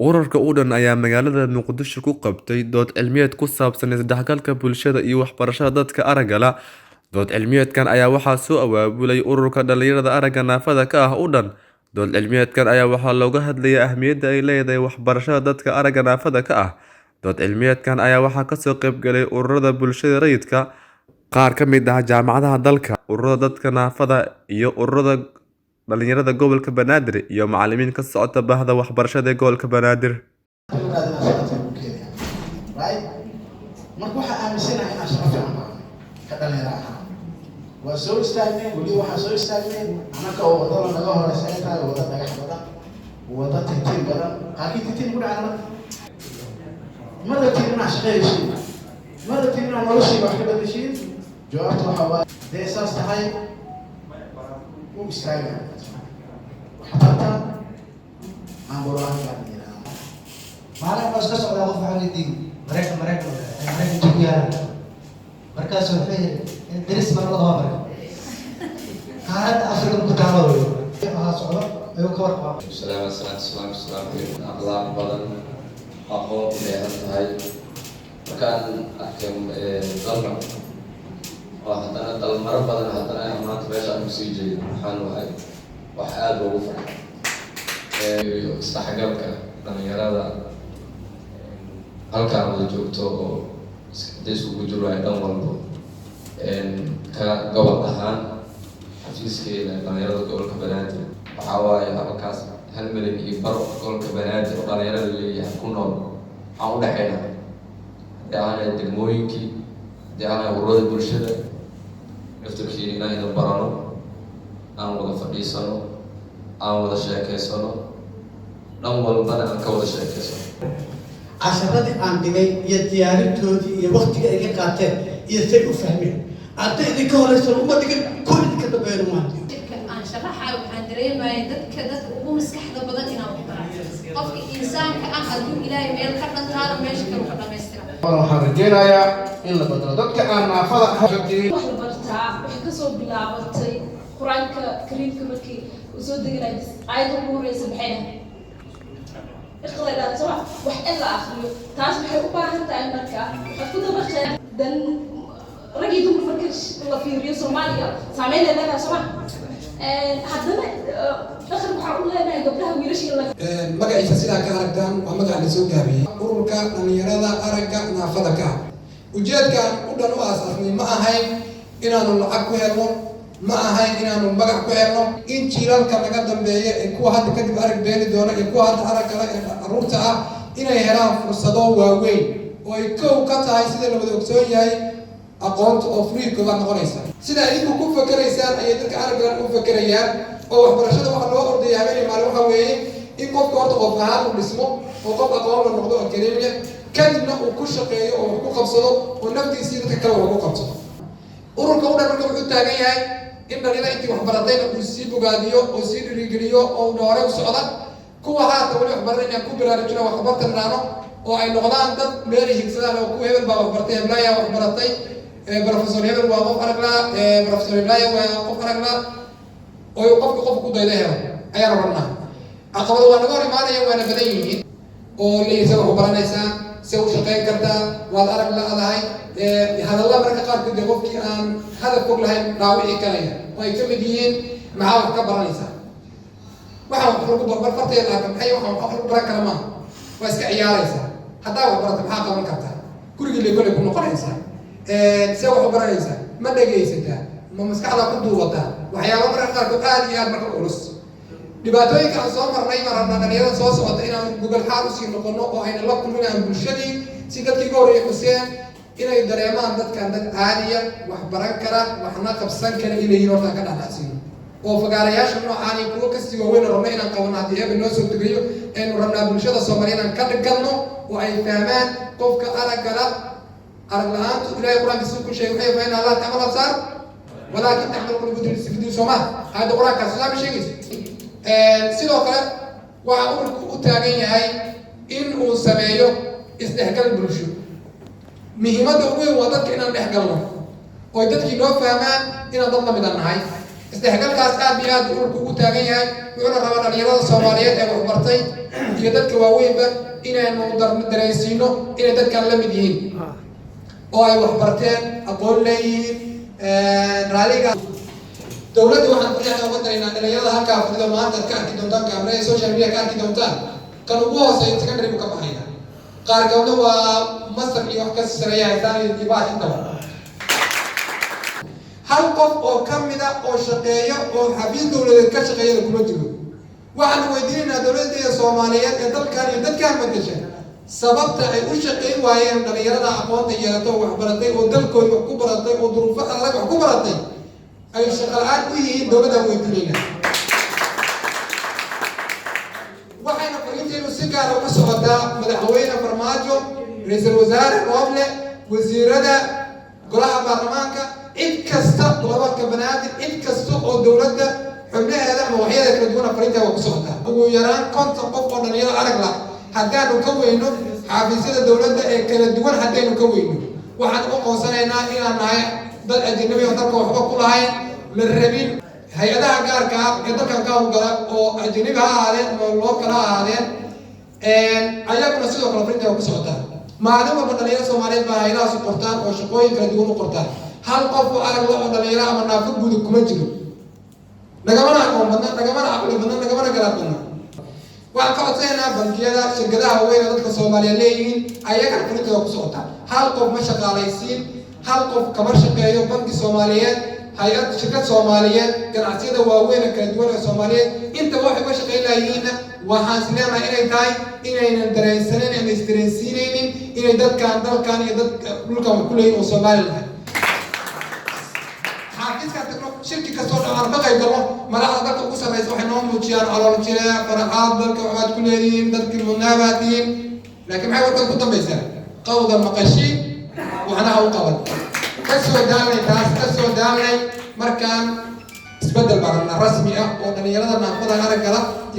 Ururka UDAN ayaa magaalada Muqdisho ku qabtay dood cilmiyeed ku saabsan isdhexgalka bulshada iyo waxbarashada dadka aragga la'. Dood cilmiyeedkan ayaa waxaa soo abaabulay ururka dhalinyarada aragga naafada ka ah UDAN. Dood cilmiyeedkan ayaa waxaa looga hadlayay ahmiyadda ay leedahay waxbarashada dadka aragga naafada ka ah. Dood cilmiyeedkan ayaa waxaa kasoo qayb galay ururada bulshada rayidka, qaar ka mid ah jaamacadaha dalka, ururada dadka naafada iyo ururada dhalinyarada gobolka Banaadir, iyo macalimiin ka socota bahda waxbarashada ee gobolka Banaadir. Right, marka waxaa aaminsanahay inaan shaqo fiican qabanay ka dhalinyaro ahaan. Waa soo istaagnay, weli waxaa soo istaagnay annaka oo wadada naga horeysa ay tahay wada dhagax badan, wada titiin badan, qaarkii titiin ku dhacay. Marka ma rabtiin inaad shaqo heshiin? Ma rabtiin inaad noloshiiba wax ka bedeshiin? Jawaabta waxaa waaye, hadday saas tahay, u istaaga, waxbarta aan buraan. Maalin baa iska socdaa, qof waxaa weydiiyey Maraykan, Maraykan, Maraykan intuu ku yaala. Markaasu wuxuu yidhi daris baan la qabaa, marka qaaradda Afrika ku taalo wey waxaa socdo ayuu ka warqabaa. Salaam, salaam, salaam, salaam. Akhlaaq badan, aqoon ku dheehan tahay. Markaan arkay dalka oo haddana dalmaro badan, haddana maanta meesha aan kusii jeedo, waxaan wahay wax aada loogu farxo isdhexgalka dhalinyarada halkaan wada joogto oo hadday isugu jiro ay dhan walbo ka gobol ahaan. Xafiiskeeda dhalinyarada gobolka Banaadir waxaa waaye halkaas 1.5 milyan gobolka Banaadir oo dhalinyarada leeyahay ku nool. Waxaan u dhexeynaa, haddii ahaanay degmooyinkii, haddii ahaanay ururada bulshada laftarkiina, inaan idin barano, aan wada fadhiisano, aan wada sheekeysano, dhan walbana aan ka wada sheekeysano. Casharadii aan dhigay iyo diyaarintoodii iyo waktiga ay ka qaateen iyo say u fahmeen, arday idinka horeysana uma dhigin, kuwa idinka dambeeyana uma dhigo. Jirka aan sharaxayo, waxaan dareemayay dadka ugu maskaxda badan inaan wax barayo. Qofka insaanka ah hadduu Ilaahay meel ka dhantaalo, meesha kale ka dhamaystira. Waxaan rajeynayaa in la bedelo dadka aan naafada ahayn. Wax la bartaa waxay kasoo bilaabatay Qur-aanka Kariimka. Markii uu soo deganay, aayadda ugu horeysa maxay dhahay? Iqra dhaha, soo wax in la akriyo. Taas waxay u baahan tahay, marka waxaad ku dabaqeen dan rag iyo dumar. Marka la fiiriyo Soomaaliya, saameyn ay leedahay, soo ma? Haddana dhaqan waxaa u leenahay gabdhaha wiilasha in la Magaciisa sidaa ka aragtaan, waa magaca la soo gaabiyey, Ururka Dhalinyarada Aragga Naafada ka ah. Ujeedkaan u dhan u aasaasnay ma ahayn inaanu lacag ku helno, ma ahayn inaanu magac ku helno. In jiilalka naga dambeeya ee kuwa hadda kadib arag beeni doona iyo kuwa hadda arag kale ee caruurta ah inay helaan fursado waaweyn oo ay kow ka tahay, sida la wada ogsoon yahay, aqoonta oo free koobaad noqonaysa. Sida idinku ku fakeraysaan ayay dadka araggan u fakerayaan, oo waxbarashada waxa loo ordaya habeenay maalin waxa weeye in qofka horta qof ahaan uu dhismo oo qof aqoon la noqdo academia, kadibna uu ku shaqeeyo oo wax ku qabsado oo naftiisii dadka kale wax ku qabsado. Ururka u dhan marka wuxuu taagan yahay in dhalinyada intii waxbaratayna uu sii bogaadiyo oo sii dhiirigeliyo oo uu hore u socda, kuwa haata weli waxbaran inaan ku baraarujino, waxbarta niraano, oo ay noqdaan dad meel higsadaan, oo kuwa hebel baa waxbartay, heblaaya waxbaratay, Professor hebel waa qof araglaa, Professor heblaaya waa qof araglaa, oo qofka qofka ku dayda helo ayaan rabnaa. Caqabado waa naga hor imaanaya, waana badan yihiin, oo leeysa wax u baranaysaa, se u shaqayn kartaa, waad arag la-dahay, hadalla marka qaarkood dee qofkii aan hadaf fog lahayn dhaawici karaya, oo ay ka mid yihiin: "Maxaa wax ka baranaysaa? Waxaan wax lagu bar farteeda arka, maxay waxaan wax lagu baran kara maaha, waa iska ciyaaraysaa. Haddaa wax barata, maxaa qaban kartaa? Gurigii lay kolay ku noqonaysaa. See wax u baranaysaa? Ma dhegaysataa? Ma maskaxda ku duubataa?" Waxyaaba marka qaarkood aad iyo aad marka culus, dhibaatooyinka aan soo marnay, baan rabnaa dhalinyarada soo socota inaan gogol xaar usii noqono oo ayna la kulmin aan bulshadii, si dadkii ka horreeyay xuseen inay dareemaan dadkan dad caadiya, wax baran kara, waxna qabsan kara inay yihiin. Hortaan ka dhacdhacsiino oo fagaarayaasha noocaan iyo kuwo kasii waaweyn rabno inaan qabano haddii Eebe noo soo tegayo, aynu rabnaa bulshada Soomaaliya inaan ka dhigalno oo ay fahmaan qofka araggala arag la-aantu. Ilahay Qur-aankiisa ku sheegay waxay: "Fa innahaa laa ta'mal absaar walaakin ta'mal quluubu fidiin." Soo maha aayadda Qur-aankaas sidaa ma sheegayso? Sidoo kale waxa ururku u taagan yahay in uu sameeyo isdhexgal bulsho. Muhiimadda ugu weyn waa dadka inaan dhex galno oo dadkii noo fahmaan inaan dad lamida nahay. Isdhexgalkaas aad iyo aad ururku ugu taagan yahay, wuxuuna rabaa dhalinyarada Soomaaliyeed ee waxbartay iyo dadka waaweynba inaynu dareensiino inay dadkan la mid yihiin oo ay waxbarteen, aqoon leeyihiin. Raaliga dowladda waxaan fariixda uga daraynaa dhalinyarada halkaa fadhido maanta aad ka arki doontaan kaamirada, social media ka arki doontaan. Kan ugu hooseeya secondary buu ka baxaya, qaar gabdho waa master iyo wax ka sareeya haystaan iyo baash intaba. Hal qof oo ka mida oo shaqeeya oo xafiis dowladeed ka shaqeeyana kuma jiro. Waxaanu weydiinaynaa dowladdeeda Soomaaliyeed ee dalkan iyo dadkan madasha sababta ay u shaqeyn waayeen dhalinyarada aqoonta yeelatay oo waxbaratay oo dalkooda wax ku baratay oo duruufo adag wax ku baratay ay shaqo la-aan u yihiin, dowladdaan weydiinaynaa. Waxayna fariinteenu si gaara uga socotaa Madaxweyne Farmaajo, Ra-iisul Wasaare Rooble, wasiirada, golaha baarlamaanka, cid kasta, gobolka Banaadir, cid kasta oo dowladda xubnaheeda ama waxyada kala duwana fariintaa waa ku socotaa. Ugu yaraan 50 qof oo dhalinyaro arag la haddaanu ka weyno xafiisyada dowladda ee kala duwan, haddaynu ka weyno, waxaan u qoonsanaynaa inaan nahay dad ajnabi oo dalka waxba ku lahayn, la rabin. Hay-adaha gaarka ah ee dalkan ka howlgala oo ajnabi ha ahaadeen ama loo kala ahaadeen, ayaguna sidoo kale fariinta waa ku socotaa. Maalin walba dhalinyaro Soomaaliyeed baa haylahaas u qortaan oo shaqooyin kala duwan u qortaan. Hal qof oo arag la oo dhalinyaro ama naafo guuda kuma jiro. Nagamana aqoon badna, nagamana caqli badna, nagamana garaad badna. Waxaan ka codsanaynaa bangiyada, shirkadaha waaweyn oo dadka Soomaaliyeed leeyihiin, ayagana fariintooda ku socotaa. Hal qof ma shaqaalaysiin, hal qof kama shaqeeyo banki Soomaaliyeed, hay-ad, shirkad Soomaaliyeed, ganacsiyada waaweyn ee kala duwan ee Soomaaliyeed. Intaba waxay uga shaqayn lahayiinna waxaan is leenahay inay tahay inaynan dareensanin ama isdareensiinaynin inay dadkan dalkan iyo dadka dhulkan wax ku leeyihin oo Soomaali lahay. Xafiiskaan tagno, shirki kastoo dhan aan ka qayb galno, madaxda dalka ugu sarreysa waxay noo muujiyaan calool jireec, faraxaad, dalka waxaad ku leedihiin, dadkii mudnaa baad tihiin. Laakiin maxay warkan ku dambaysaa? Qawda maqashii waxna ha u qaban. Ka soo daalnay taas, ka soo daalnay. Markaan isbeddel baan rabnaa rasmi ah oo dhalinyarada naafada araggala iyo